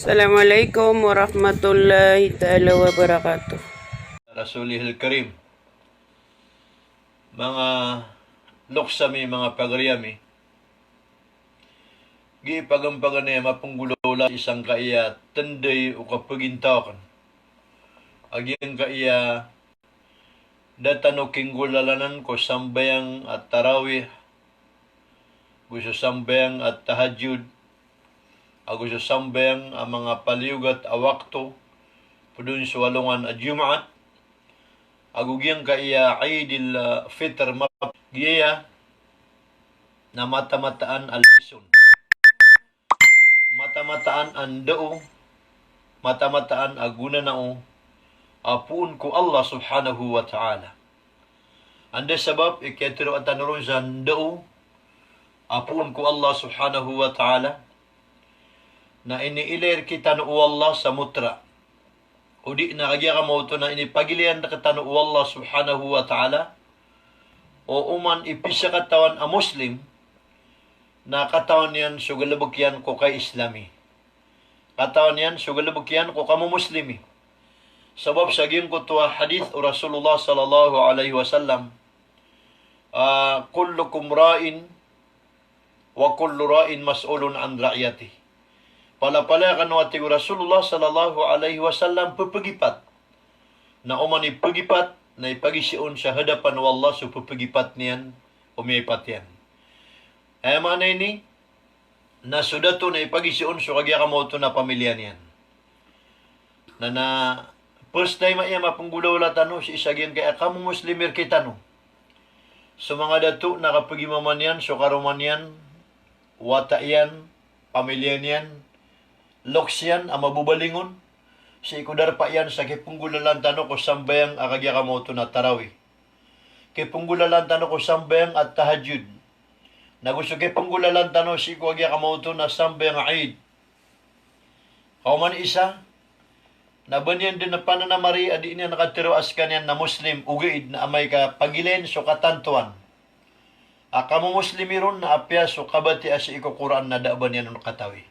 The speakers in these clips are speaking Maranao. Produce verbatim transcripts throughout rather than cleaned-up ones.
Assalamualaikum warahmatullahi taala wabarakatuh. Rasulihil Karim. Manga loks ami, manga pagari ami. Gii paganapaganay a mapnggolawla sii sangkaya tnday o kapagintaw akn a giyangkaya da tano kinggolalanan ko sambayang a tarawih, ago so sambayang a tahajjud, ago so sambayang a manga paliyogat a wakto, pd on so alongan a Jumaat, ago giyangkaya Eidil, ah, Fitr, map-, giyaya na matamataan a lesson. Matamataan a ndao, matamataan a gonanao a poon ko Allah Subhanahu wa Ta'ala. Anda sabap i kiyatharoa tano ron sa ndao a poon ko Allah Subhanahu wa Ta'ala, na iniilay rktano o Allah sa motra. O di na kagiya kamaoto na inipagilayan rktano o Allah Subhanahu wa Ta'ala, o oman i pisakatawan a Muslim, na katawan iyan so galbk iyan ko kaislami. Katawan iyan so galbk iyan ko kamomuslimi. Sabap sa giyangkoto a hadith o Rasulullah sallallahu alaihi wasallam, ah, "Kullukum ra'in, wa kullu ra'in mas'ulun an ra'iyatih." Palapalaya kano, a tig o Rasulullah sallallahu alaihi wasallam, pphagipat. Na oman i phagipat, na ipagizaan sa hadapan o Allah so pphagipat niyan o miyaipat iyan. Aya maana ini, na so dato na ipagizaan so kagiya kamaoto na pamiliya niyan. Na, na first time aya mapnggolawla tano sii sa giyangkaya kamomuslimi rktano. So manga dato na kapagimama niyan so karoma niyan, wata iyan, pamiliya niyan, loks iyan a mabobalingon, sii ko darpa iyan sa kipnggolalan tano ko sambayang a kagiya kamaoto na tarawih. Kipnggolalan tano ko sambayang a tahajjud. Nago so kipnggolalan tano sii ko kagiya kamaoto na sambayang a Eid. Ka oman isa, na ba niyan dn pananamari a di niyan katharo a skaniyan na Muslim, ogaid na amay ka pagilayn so katantoan a kamomuslimi ron na apiya so kabatiya sii ko Qur'an na da a ba niyan on katawi.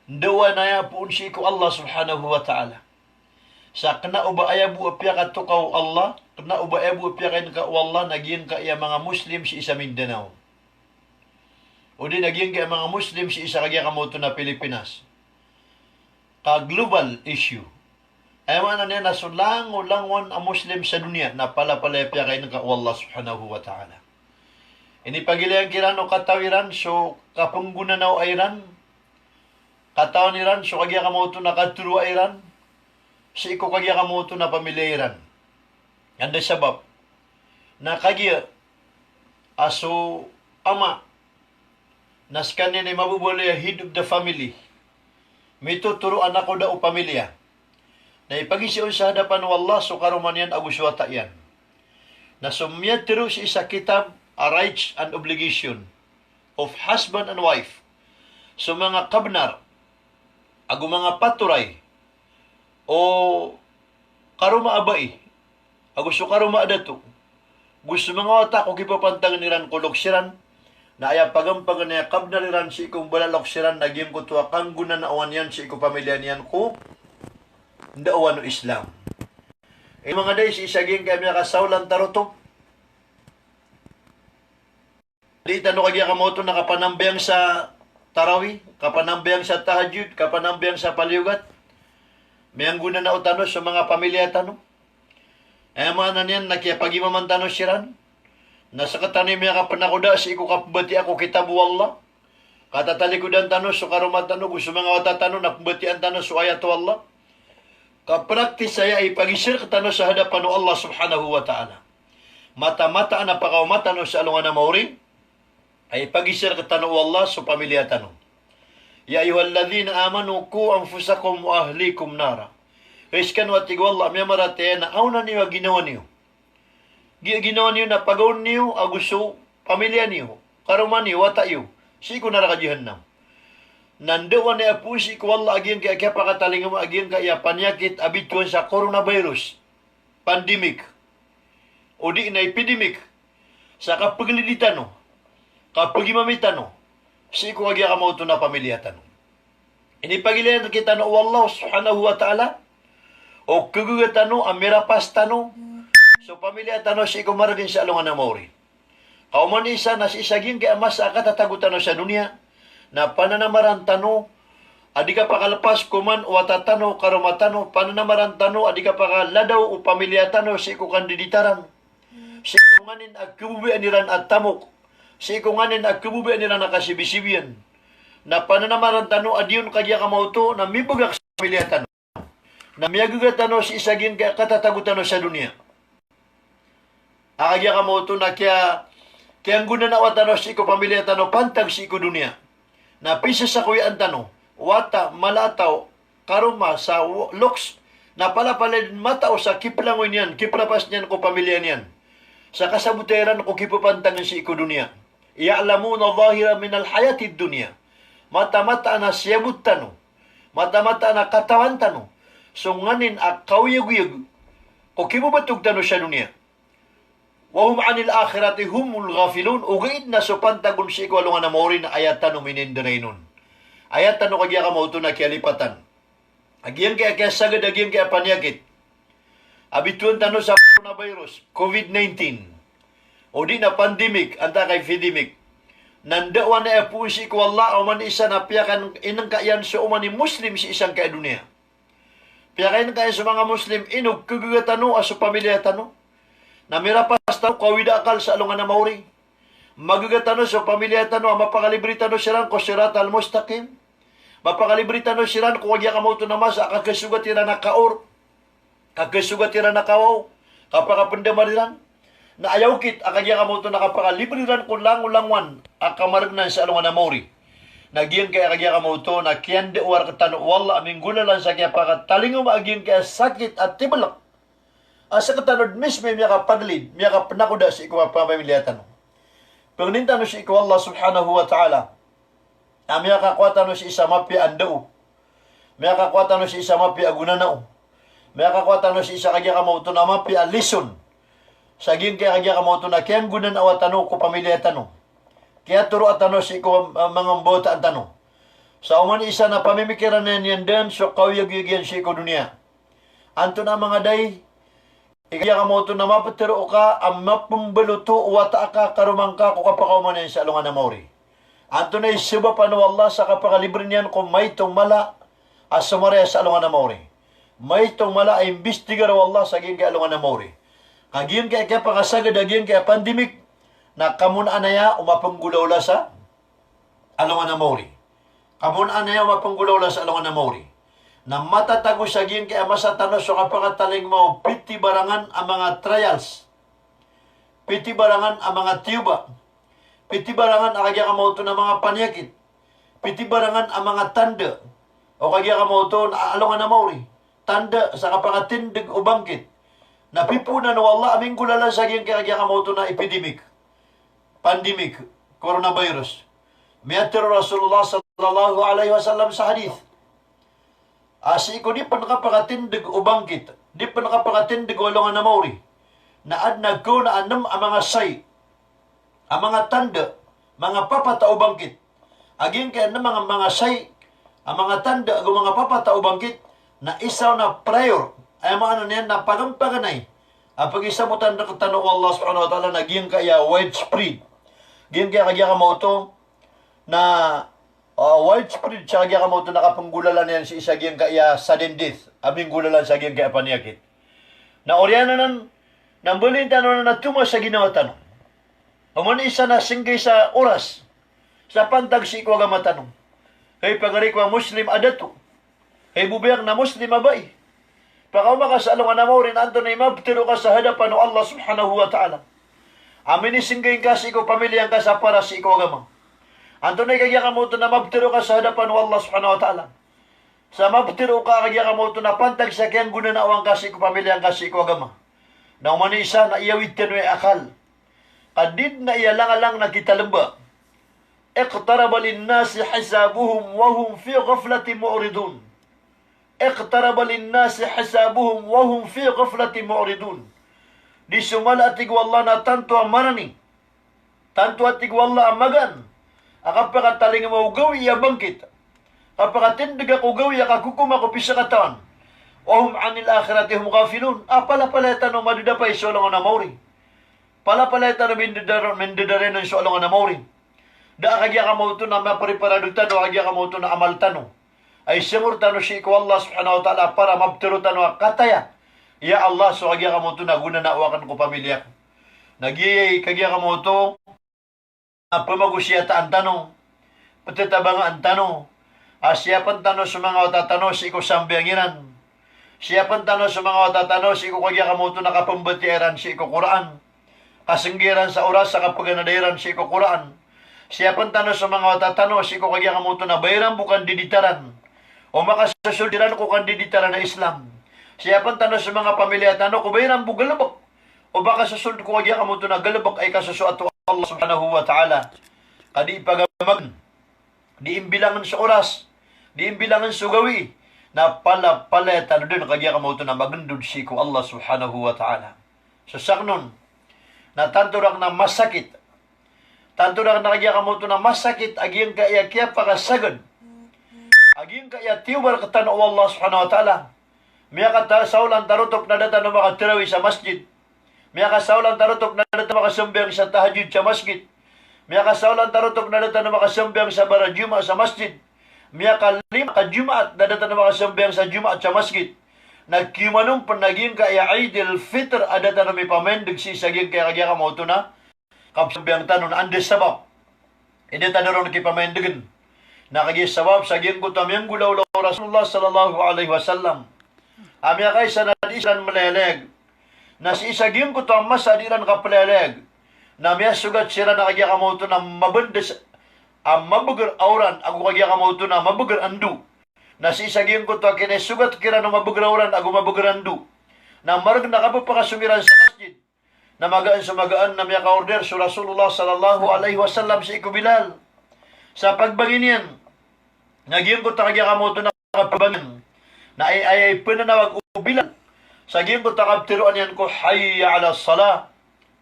Ndaowan aya poon sii ko Allah Subhanahu wa Ta'ala. Sa kna o ba aya bo a piyakatokaw o Allah, kna o ba aya bo a piyakainka o Allah na giyangkaya manga Muslim sii sa Mindanao. O di na giyangkaya manga Muslim sii sa kagiya kamaoto na Pilipinas. Ka global issue. Aya maana niyan na so langolangon a Muslim sa doniya na palapalaya piyakainka o Allah Subhanahu wa Ta'ala. Inipagilayan kiran o katawi ran so kapnggonanaoa iran, katawan iran so kagiya kamaoto na kathoroa iran sii ko kagiya kamaoto na pamiliya iran. Anda sabap na kagiya a so ama na skaniyan i mababaloy a head of the family, mitotoro a nakoda o pamiliya, na ipagizaan sa hadapan o Allah so karoma niyan ago so wata iyan. Na so miyatharo sii sa kitab a rights and obligation of husband and wife, so manga kabnar ago manga patoray o karoma a bai ago so karoma a dato, go so manga wata ko kipapantagn iran ko loks iran, na aya pagampagnay a kabnar iran sii ko mbala loks iran na giyangkoto a kanggonanaowan iyan sii ko pamiliya niyan ko ndaowan o Islam. Ino manga dai sii sa giyangkaya miyakasaolan tarotop. Di tano kagiya kamaoto na kapanambayang sa tarawih, kapanambayang sa tahajjud, kapanambayang sa paliyogat. Miyanggonanao tano so manga pamiliya tano. Aya maana niyan na kiyapagimaman tano siran. Na sktano i miyakapnakoda sii ko kapmbatiya ko kitab o Allah. Katatalikodan tano so karoma tano go so manga wata tano na pmbatiyaan tano so ayat o Allah. Kapraktis aya i pagizaan rktano sa hadapan o Allah Subhanahu wa Ta'ala. Mataan-mataan a pakaoma tano sa alongan a maori a ipagizaan rktano o Allah so pamiliya tano. Ya ayyuhalladhina amanu qu anfusakum wa ahlikum nara. Hay skano, a tig o Allah, miyamaratiyaya, na aona niyo a ginawa niyo. Giya ginawa niyo na pagaon niyo ago so pamiliya niyo, karoma niyo, wata iyo, sii ko naraka jahannam. Na ndaowan aya poon sii ko Allah a giyangkaya kiyapakatalingoma a giyangkaya paniyakit a bitowan sa coronavirus pandemic, o di na epidemic, sa kapaglidi tano, kapagimami tano sii ko kagiya kamaoto na pamiliya tano. Inipagilayn rktano o Allah subhanahu wa ta'ala o khagiya tano a mirapas tano so pamilya tano sii ko margn sa alongan a maori. Ka oman i isa na sii sa giyangkai a masa a katatago tano sa doniya, na pananamaran tano a di kapakalpas ko oman o wata tano, karoma tano, pananamaran tano a di kapakaladaw o pamilya tano sii ko kandiditaran, sii ko nganin a khababayaan iran a tamok, sii ko nganin a khababayaan iran a kasibisibiyan. Na pananamaran tano a di on kagiya kamaoto na mibgak sa pamilya tano. Na miyagaga tano sii sa giyangkai a katatago tano sa doniya. A kagiya kamaoto na kiya, kiyanggonanaoa tano sii ko pamilya tano pantag sii ko doniya. Na pisasakoyaan tano, wata, mala a taw, karoma, sa wo-, loks, na palapalaya dn matao sa kiplangoy niyan, kiprapas niyan ko pamilya niyan. Sa kasabota iran ko kipapantagn sii ko doniya. Ya'lamuna zahiran minal hayatid dunya. Mataan-mataan a siyabot tano, mataan-mataan a katawan tano so nganin a kaoyagoyag ko kibobatog tano sa doniya. Wa hum anil akhirati humul ghafilun. Ogaid na so pantag on sii ko alongan a maori na aya tano minindarainon. Aya tano kagiya kamaoto na kiyalipatan. A giyangkai a kiyasagad a giyangkai a paniyakit a bitowan tano sa coronavirus, covid nineteen, odi na pandemic, antaa ka epidemic. Na ndaowan a aya poon sii ko Allah a oman i isa na piyakainngka iyan so oman i Muslim sii sangkai a doniya. Piyakainngka iyan so manga Muslim, ino khagiya tano a so pamilya tano na mirapas tano ko kawida akal sa alongan a maori. Magaga tano so pamilya tano a mapakalibri tano siran ko siratal mustaqim. Mapakalibri tano siran ko kagiya kamaoto na masa a kakhasogat iran a kaor, kakhasogat iran a kawaw, kapakapndamar iran. Na aya okit a kagiya kamaoto na kapakalibri iran ko langolangowan a kamargnan sa alongan a maori. Na giyangkai a kagiya kamaoto na kiyandao rktano o Allah a minggolalan sa kiyapakatalingoma a giyangkai a sakit a tiblk a sktano dn mismo i miyakapaglid, miyakapnakoda sii ko pamilya tano. Pangnin tano sii ko Allah subhanahu wa ta'ala a miyakakowa tano sii sa mapiya a ndao, miyakakowa tano sii sa mapiya a gonanao, miyakakowa tano sii sa kagiya kamaoto na mapiya a lison sa giyangkai a kagiya kamaoto na kiyanggonanaoa tano ko pamilya tano, kiyatoroa tano sii ko, ah, manga mbawataan tano. Sa oman i isa na pamimikiran iyan dn so kaoyagoyag iyan sii ko doniya. Antonaa manga dai i kagiya kamaoto na maptharoa ka a mapmbaloto o wata aka, karoma ngka ko kapakaoma niyan sa alongan a maori? Antonaa i sabapan o Allah sa kapakalibri niyan ko maito mala a somaraya sa alongan a maori, maito mala a imbistigar o Allah sa giyangkai a alongan a maori? Ka giyangkai a kiyapakasagad a giyangkai a pandemic na kamonaan aya o mapnggolaola sa alongan a maori. Kamonaan aya o mapnggolaola sa alongan a maori. Na matatago sa giyangkai a masa tano so kapakatalingoma o pitibarangan a manga trials, pitibarangan a manga tiyoba, pitibarangan a kagiya kamaoto na manga paniyakit, pitibarangan a manga tanda o kagiya kamaoto na alongan a maori, tanda sa kapakatindg o bangkit. Na pipoonan o Allah a minggolalan sa giyangkai a kagiya kamaoto na epidemic, pandemic, coronavirus. Miyatharo o Rasulullah sallallahu alaihi wasallam sa hadith a sii ko di pn kapakatindg o bangkit, di pn kapakatindg o alongan a maori, na adn a kaona a nem a manga sign, a manga tanda, manga papata o bangkit. A giyangkai a nem a manga sign, a manga tanda ago manga papata o bangkit, na isa on na prior, aya maana niyan na pagmpaganay a pagisabotan rktano o Allah subhanahu wa ta'ala na giyangkai a widespread. Giyangkai a kagiya kamaoto na, ah, widespread sa kagiya kamaoto na kapnggolalan iyan sii sa giyangkai a sudden death a minggolalan sa giyangkai a paniyakit. Na oriyan anan, na mbaloyn tano na toma sa ginawa tano. Oman i isa na singgay sa oras sa pantag sii ko agama tano. Hay pagari ko a Muslim a dato, hay bobiyak na Muslim a bai, pakaoma ka sa alongan a maori na antonaa i maptharo ka sa hadapan o Allah subhanahu wa ta'ala a minisnggay ngka sii ko pamilya ngka sa para sii ko agama? Antonaa i kagiya kamaoto na maptharo ka sa hadapan o Allah subhanahu wa ta'ala sa maptharo ka a kagiya kamaoto na pantag sa kiyanggonanaawa ngka sii ko pamilya ngka sii ko agama? Na oman i isa na iyawid tano i akal ka di dn a iyalangalang na kitalmba. Iqtaraba linnasi hisabuhum wa hum fi ghaflatin mu'ridun. Iqtaraba linnasi hisabuhum wa hum fi ghaflatin mu'ridun. Di so mala a tig o Allah na tanto a marani, tanto a tig o Allah a magaan a kapakatalingoma o gawii a bangkit. kapakatindg ko gawii a kakokoman ko pisakatawan. Wa hum anil akhirati hum ghafilun. A palapalaya tano madadapay so alongan a maori. Palapalaya tano mindadar-, mindadaranan so alongan a maori. Da a kagiya kamaoto na mapreparado tano a kagiya kamaoto na amal tano a isangor tano sii ko Allah subhanahu wa ta'ala para mabtero tano a kataya. Ya Allah, so kagiya kamaoto na gonanao akn ko pamiliya ko. Na giya i kagiya kamaoto a pemagosiyataan tano, petetabangaan tano, a siyapn tano so manga wata tano sii ko sambayang iran. Siyapn tano so manga wata tano sii ko kagiya kamaoto na kapembatiyaa iran sii ko Qur'an. Kasenggi iran sa oras sa kapeganada iran sii ko Qur'an. Siyapn tano so manga wata tano sii ko kagiya kamaoto na ba iran bo kandiditaran o makasosold iran ko kandiditaran a Islam. Siyapn tano so manga pamiliya tano ko ba iran bo galebek o ba kasosold ko kagiya kamaoto na galebek a ikasosoat o Allah subhanahu wa ta'ala. Ka di ipagamagn, di imbilangn so oras, di imbilangn so gawii, na palapalaya tano dn kagiya kamaoto na magndod sii ko Allah subhanahu wa ta'ala. So sakn on, na tanto rakn a masakit. Tanto rakn a kagiya kamaoto na masakit a giyangkaya kiyapakasagad a giyangkaya tiyoba rktano o Allah subhanahu wa ta'ala. Miyakata-, saolan tarotop na da tano makatarawih sa masjid. Miyakasaolan tarotop na da tano makasambayang sa tahajjud sa masjid. Miyakasaolan tarotop na da tano makasambayang sa barajumaat sa masjid. Miyakalima ka Jumaat na da tano makasambayang sa Jumaat sa masjid. Na kiyoman on pn a giyangkaya Eid al-Fitr a da tano mipamaindg sii sa giyangkaya kagiya kamaoto na kapsambayang tano na anda sabap i da tano ron kipamaindgn. Na kagiya sabap sa giyangkoto a miyanggolawla o Rasulullah sallallahu alaihi wasallam a miyakaisa na di siran mlayalayag. Na sii sa giyangkoto a masa a di iran kaplayalayag, na miyasogat siran a kagiya kamaoto na mabndas a mabgr a oran ago kagiya kamaoto na mabgr a ndo. Na sii sa giyangkoto a kinaisogat kiran o mabgr a oran ago mabgr a ndo, na margn a kapphakasong iran sa masjid. Na magaan so magaan na miyaka-order so Rasulullah sallallahu alaihi wasallam sii ko Bilal sa pagbangin iyan. Na giyangkoto a kagiya kamaoto na kapbangin, na aya, aya ipnanawag o Bilal sa giyangkoto a kaptharoa niyan ko hayya alas salah.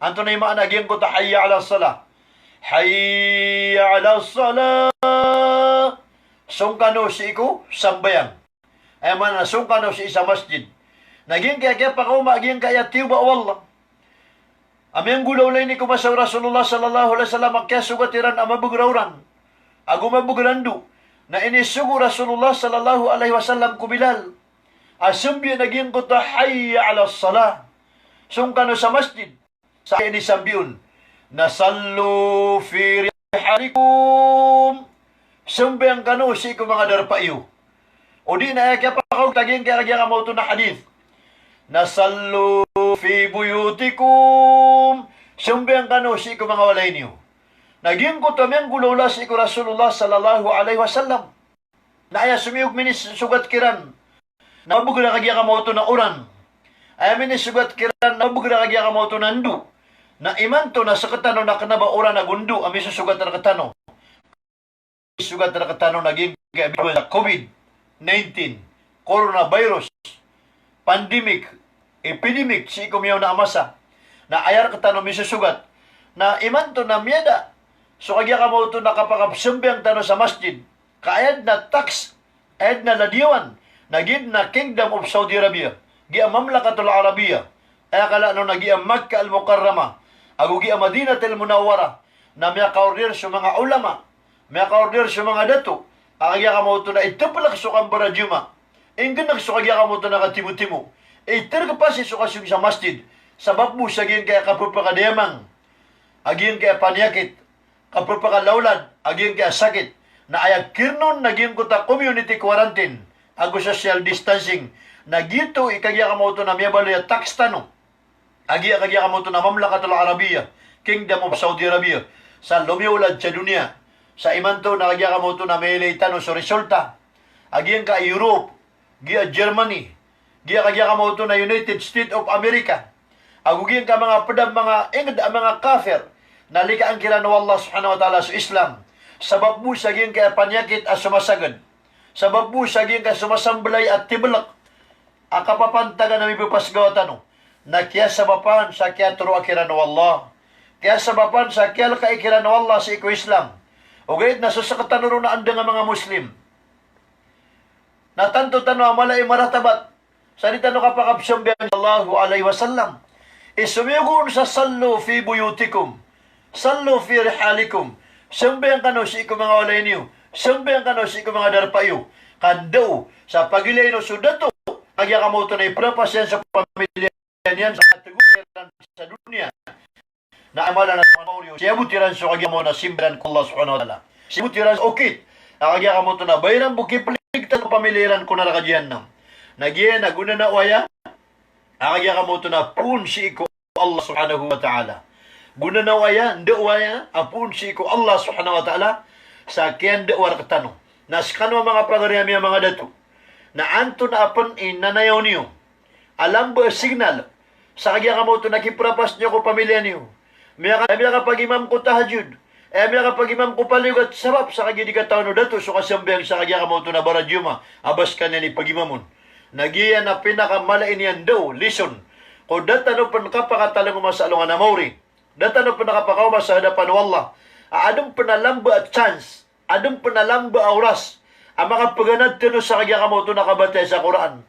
Antonaa i maana giyangkoto a hayya alas salah? Hayya alas salah. Song kano sii ko sambayang. Aya maana na song kano sii sa masjid. Na giyangkaya kiyapakaoma a giyangkaya tiyoba o Allah a miyanggolawla ini ko masa o Rasulullah sallallahu alaihi wasallam a kiyasogat iran a mabgr a oran ago mabgr a ndo. Na inisogo o Rasulullah sallallahu alaihi wasallam ko Bilal a sambiyan a giyangkoto a hayya alas salah. Song kano sa masjid. Sa inisambi on na, "Sallu fi rihalikum." Sambayang kano sii ko manga darpa iyo. O di na aya kiyapakaoma a giyangkaya kagiya kamaoto na hadith na, "Sallu fi buyutikum." Sambayang kano sii ko manga walay niyo. Na giyangkoto a miyanggolawla sii ko Rasulullah sallallahu alaihi wasallam. Na aya somiyog minisogat kiran na mabgr a kagiya kamaoto na oran. Aya minisogat kiran na mabgr a kagiya kamaoto na ndo. Na imanto na sktano na kna ba oran ago ndo a misosogat rktano. Sogat rktano na giyangkaya covid nineteen, coronavirus, pandemic, epidemic sii ko miyaona a masa. Na aya rktano misosogat. Na imanto na miyada so kagiya kamaoto na kapakapsambayang tano sa masjid. Ka aya dn a tax, aya dn a ladiyawan, na giya dn a Kingdom of Saudi Arabia, giya Mamlakatul Arabia, aya kala on na giya Makkah Al-Mukarramah ago giya Madinatul Munawwarah, na miyaka-order so manga ulama, miyaka-order so manga dato a kagiya kamaoto na itaplk so kambarajumaat, inggnk so kagiya kamaoto na katimotimo, iterkpasi so kasong sa masjid, sabap bo sa giyangkaya kapphakadayamang a giyangkaya paniyakit, kapphakalaolad a giyangkaya sakit. Na aya kir on na giyangkoto a community quarantine ago social distancing. Na giyoto i kagiya kamaoto na miyabaloy a tax tano a giya kagiya kamaoto na Mamlakatul Arabia, Kingdom of Saudi Arabia, sa lomiyaolad sa doniya. Sa imanto na kagiya kamaoto na miyailay tano so resulta a giyangkaya Europe, giya Germany, giya kagiya kamaoto na United States of America, ago giyangkaya manga pd a manga ingd a manga kafir, na likaan kiran o Allah subhanahu wa ta'ala so Islam. Sabap bo sa giyangkaya paniyakit a somasagad, sabap bo sa giyangkaya somasamblay a tiblk a kapapantagan a mibapasgaw tano, na kiyasabapan sa kiyatoroa kiran o Allah, kiyasabapan sa kiyalkai kiran o Allah sii ko Islam. Ogaid na so sktano ron a andang a manga Muslim Na tanto tano a mala i maratabat sa di tano kapakapsambayang, sallallahu alaihi wasallam. Isomiyogo on sa sallu fi buyutikum, sallu fi rihalikum. Sambayang kano sii ko manga walay niyo, sambayang kano sii ko manga darpa iyo. Ka ndao sa pagilay no so dato a kagiya kamaoto na iprapas iyan so pamilya niyan sa kategoan iran sa doniya. Na amala na sa manga maori, siyabot iran so kagiya kamaoto na simba iran ko Allah subhanahu wa ta'ala. Siyabot iran so okit a kagiya kamaoto na ba iran bo kipligtas ko pamilya iran ko naraka jahannam. Na giya na gonanao aya a kagiya kamaoto na poon sii ko Allah subhanahu wa ta'ala. Gonanao aya, ndao aya a poon sii ko Allah subhanahu wa ta'ala sa kiyandao a rektano. Na sekano a manga pagari ami a manga dato, na antonaa pen i nanayaw niyo a lamba a signal sa kagiya kamaoto na kiprapas niyo ko pamilya niyo? Miyaka-, miyakapagimam ko tahajjud, eh, miyakapagimam ko paliyogat, sabap sa kagiya di katawan o dato so kasambayang sa kagiya kamaoto na barajuma a ba sekaniyan i pagimam on. Na giya na pinakamala i niyan ndao, lesson, ko da tano pen kapakatalingoma sa alongan a maori, da tano pen kapakaoma sa hadapan o Allah a aden pen a lamba a chance, aden pen a lamba a oras a makapeganad tano sa kagiya kamaoto na kabatay sa Qur'an.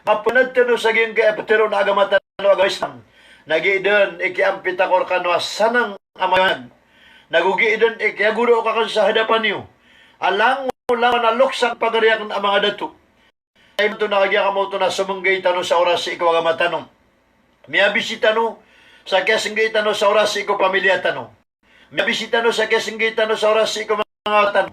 Mapenad tano sa giyangkaya petero na agama tano, agama Islam. Na giya den i kiyampita ko rekano a sanang a mayawanag. Na go giya den i kiyagoro ka ken sa hadapan iyo a langolangon a lokes a pagari aken a manga dato. Ay, imanto na kagiya kamaoto na somenggay tano sa oras sii ko agama tano. Miyabisi tano sa kiyasenggay tano sa oras sii ko pamilya tano. Miyabisi tano sa kiyasenggay tano sa oras sii ko manga tano.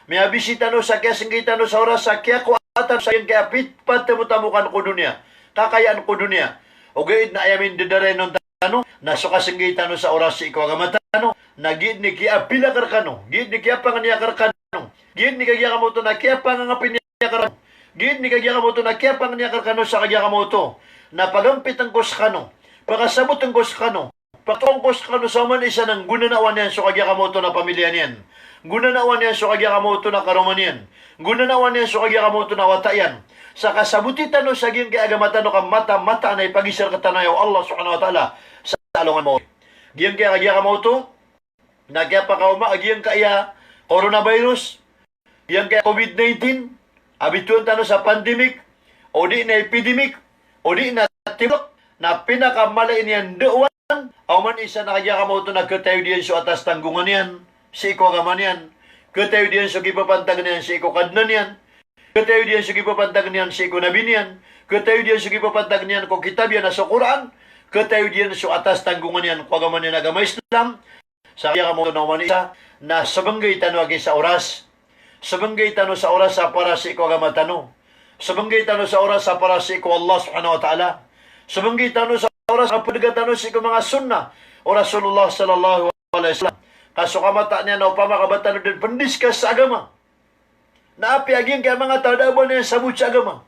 Miyabisi tano sa kiyasenggay tano sa oras sa kiyakowa tano sa giyangkaya pit-, patemotamokan ko doniya, kakayaan ko doniya. Ogaid na aya mindedarainon tano na so kasenggay tano sa oras sii ko agama tano na giid i kiyapilak rekano, giid i kiyapangeniyak rekano, giid i kagiya kamaoto na kiyapangangapiniyak rekano, giid i kagiya kamaoto na kiyapangeniyak rekano sa kagiya kamaoto na pagampiten ko sekano, pakasaboten ko sekano, patoon ko sekano sa oman i isa na nggonanaoan iyan so kagiya kamaoto na pamilya niyan, nggonanaoan iyan so kagiya kamaoto na karoma niyan, nggonanaoan iyan so kagiya kamaoto na wata iyan. Sa kasaboti tano sa giyangkaya agama tano ka mataan-mataan a ipagiza rektano aya o Allah subhanahu wa ta'ala sa alongan a maori. Giyangkaya kagiya kamaoto na kiyapakaoma a giyangkaya coronavirus, giyangkaya covid nineteen, a bitowan tano sa pandemic, o di na epidemic, o di na tiblek, na pinakamala i niyan ndaowan a oman i isa na kagiya kamaoto na ketayod iyan so atas tanggongan iyan sii ko agama niyan, ketayod iyan so kipapantag niyan sii ko Kadnan iyan, ketayod iyan so kipapantag niyan sii ko Nabi niyan, ketayod iyan so kipapantag niyan ko kitab iyan a so Qur'an, ketayod iyan so atas tanggongan iyan ko agama niyan a agama Islam. Sa kagiya kamaoto na oman i isa na sebenggay tano aki sa oras. Sebenggay tano sa oras sa para sii ko agama tano. Sebenggay tano sa oras sa para sii ko Allah subhanahu wa ta'ala. Sebenggay tano sa oras sa pdga tano sii ko manga sunnah o Rasulullah sallallahu alaihi wasallam. Ka so kamataan iyan na opama ka ba tano den pendiscuss sa agama, na apiya giyangkaya manga taw a da a ba niyan sabot sa agama,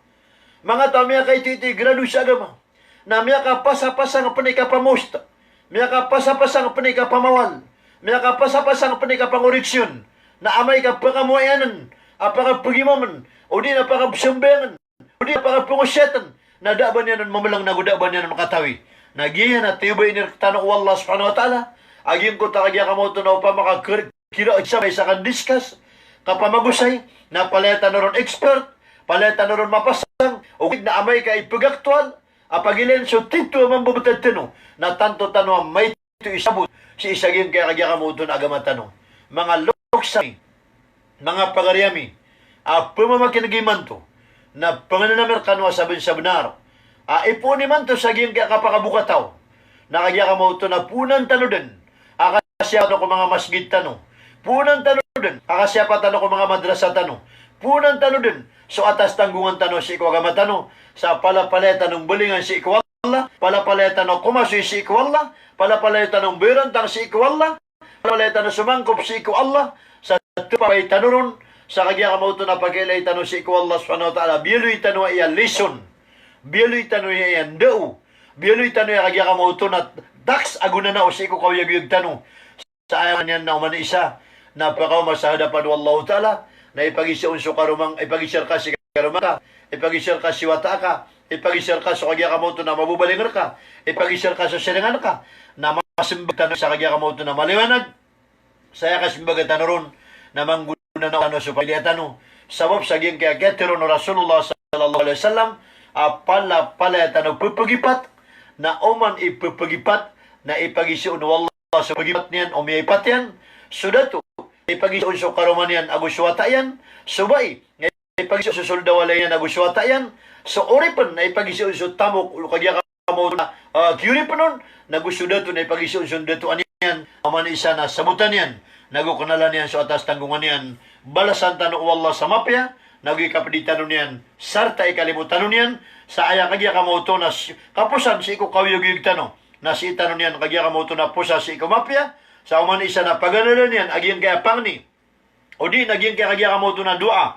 manga taw a miyakaitoito i grado sa agama, na miyakapasapasang pen i kapamawsta, miyakapasapasang pen i kapamawal, miyakapasapasang pen i kapangoreksyon, na amay ka pakamoayanen a pakapegimamen, o di na pakapesambayangen, o di na pakapengosiyatn, na da a ba niyan on memelang, na go da a ba niyan on katawi. Na giya na tiyobai niyan rektano o Allah subhanahu wa ta'ala a giyangkoto a kagiya kamaoto na opama ka ker-, kira sa isa ka discuss, kapamagosay, na palaya tano ron expert, palaya tano ron mapasang, ogaid na amay ka ipegaktual a pagilayn so tito a mambebetad tano, na tanto tano a maito i sabot sii sa giyangkaya kagiya kamaoto na agama tano. Manga loks ami, manga pagari ami a pemamakineg imanto, na pengenan ami rekano a saben-sabenar a ipoon imanto sa giyangkaya kapakabokataw na kagiya kamaoto na poonan tano den a kasiyapa tano ko manga masgid tano, poonan tano den a kasiyapa tano ko manga madrasa tano, poonan tano den so atas tanggongan tano sii ko agama tano, sa palapalaya tano mbalingan sii ko Allah, palapalaya tano komasoy sii ko Allah, palapalaya tano mberantang sii ko Allah, palapalaya tano somangkop sii ko Allah, sa tepapay tano ron sa kagiya kamaoto na pakiilay tano sii ko Allah subhanahu wa ta'ala. Biyaloy tano aya lesson, biyaloy tano aya ndao, biyaloy tano aya kagiya kamaoto na taks a gonanao sii ko kaoyagoyag tano. Sa aya niyan na oman i isa na pakaoma sa hadapan o Allahu Ta'ala, na ipagisa on so karoma, ipagisa rka si karoma ka, ipagisa rka si wata ka, ipagisa rka so kagiya kamaoto na mabobaling rka, ipagisa rka so siringan ka, na masembag tano sa kagiya kamaoto na maliwanag. Sa aya kasembaga tano ron na manggonanao tano so pamilya tano, sabap sa giyangkaya kiyatero o Rasulullah sallallahu alaihi wasallam a palapalaya tano pepegipat, na oman i pepegipat na ipagiza on o Allah so pegipat niyan o miyaipat iyan, so dato na ipagiza on so karoma niyan ago so wata iyan, so bai na ipagiza on so sold a walay niyan ago so wata iyan, so oripen na ipagiza on so tamok o kagiya kamaoto na, ah, kiyoripen on, nago so dato na ipagiza on so datoan iyan, oman isa na sabotan iyan, nago kenalan iyan so atas tanggongan iyan. Balasan tano o Allah sa mapiya, nago ikapedi tano niyan, sarta ikalimo tano niyan, sa aya kagiya kamaoto na s-, kaposan sii ko kaoyagoyag tano, na sii tano niyan kagiya kamaoto na posa sii ko mapiya, sa oman isa na paganadan iyan a giyangkaya pangni, odi na giyangkaya kagiya kamaoto na doa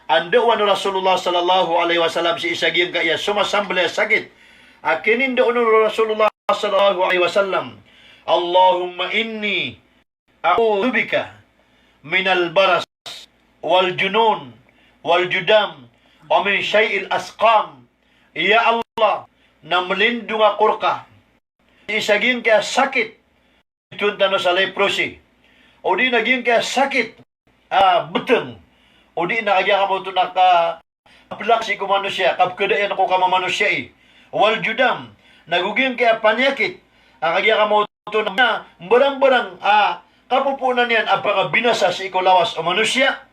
a ndaowan o Rasulullah sallallahu alaihi wasallam sii sa giyangkaya somasambel a sakit. A kinindaon o Rasulullah sallallahu alaihi wasallam, "Allahumma inni a'udhu bika minal baras wal junun wal judam wa min sayyi'il asqam." Ya Allah, na melindong ako reka sii sa giyangkaya sakit, itoon tano sa leprosy, odi na giyangkaya sakit a beteng, odi na kagiya kamaoto na kapelak sii ko manosiya, kapekadaan ko kamamanosiya i. Wal judam, nago giyangkaya paniyakit a kagiya kamaoto na mbarangbarang a kapopoonan iyan a pakabinasa sii ko lawas o manosiya.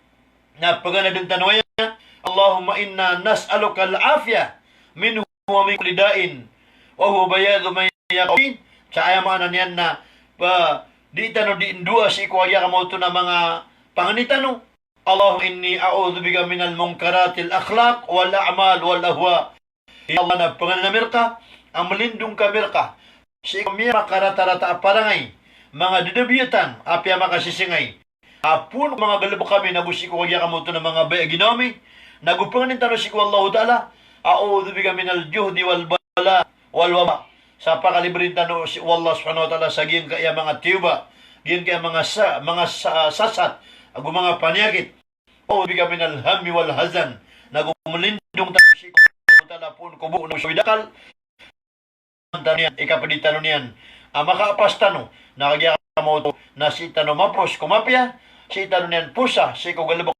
Na paganaden tano aya, "Allahumma inna nas'aluka al-afiyah minhu wa min kulli da'in, wa huwa bayadu man yaqin." Sa aya maana niyan na, pa, di tano di ndoa sii ko kagiya kamaoto na manga pangni tano. "Allahumma inni a'udhu bika minal munkaratil akhlaq wal a'mal wal ahwa." Ya Allah, na pangnin ami reka a melindong kami reka sii ko miyamakaratarataa parangay, manga dedebiyatan, apiya makasisingay. Apoon ko manga galebek ami nago sii ko kagiya kamaoto na manga baya a ginawa mi. Nago pangnin tano sii ko Allahu Ta'ala, "A'udhu bika minal juhdi wal bala wal waba." Sa pakaliberen tano sii ko Allah Subhanahu wa Ta'ala sa giyangkaya manga tiyoba, giyangkaya manga sa-, manga sa-, sasat, ago manga paniyakit. "A'udhu bika minal hammi wal hazan." Nago melindong tano sii ko Allahu Ta'ala poon ko bo nago so idakal. Tano niyan, ikapedi tano niyan a makaapas tano, na kagiya kamaoto na sii tano mapos ko mapiya, sii tano niyan posa sii ko galebek